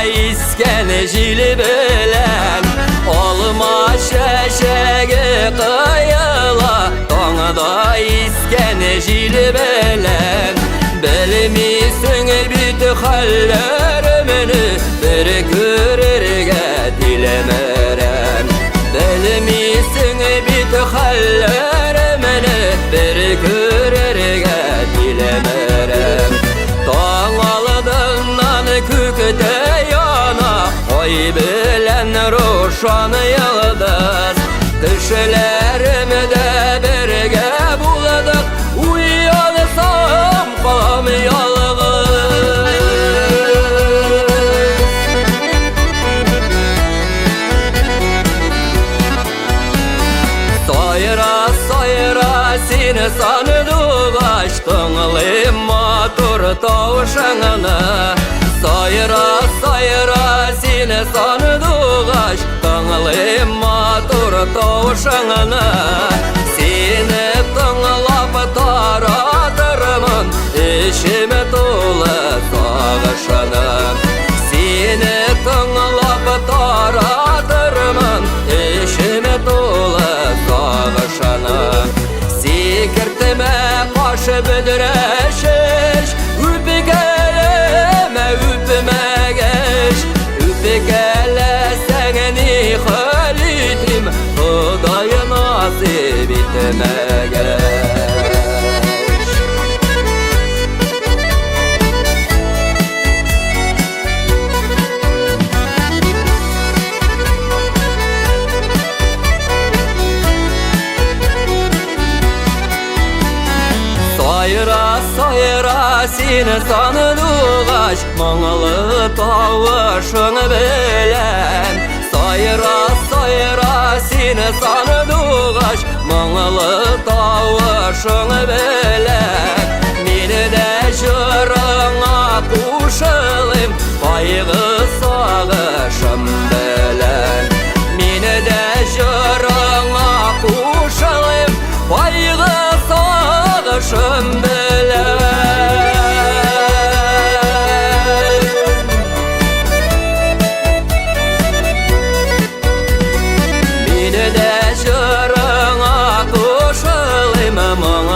Искән җил белән алма чәчәге кыела, таңда искән җил белән. Белмисең бит хәлләремне, бер күрергә тилмерәм. Белмисең бит хәлләремне, бер күрергә тилмерәм. Таң алдыннан күктә яна ай белән рушан йолдыз. Төшләремдә бергә булдык, уянсам калам ялгыз. Сайра, сайра син, сандугач, тыңлыйм матур тавышыңны. Сайра, сайра син, сандугач, тыңлыйм матур тавышыңны. Сине тыңлап таратырмын эчем тулы сагышны. Сине тыңлап таратырмын эчем тулы сагышны. Сикертмә каш бөдрәшеш, үпкәләмә үпмәгәч. Үпкәләсәң ни хәл итим, Ходай насыйп итмәгәч. Сайра, сайра син, сандугач, моңлы тавышың белән. Сайра, сайра син, сандугач, моңлы тавышың белән. Мин дә җырыңа кушылыйм кайгы сагышым белән. Мин дә җырыңа кушылыйм кайгы сагышым белән. Мин дә җырыңа кушылыйм моңлы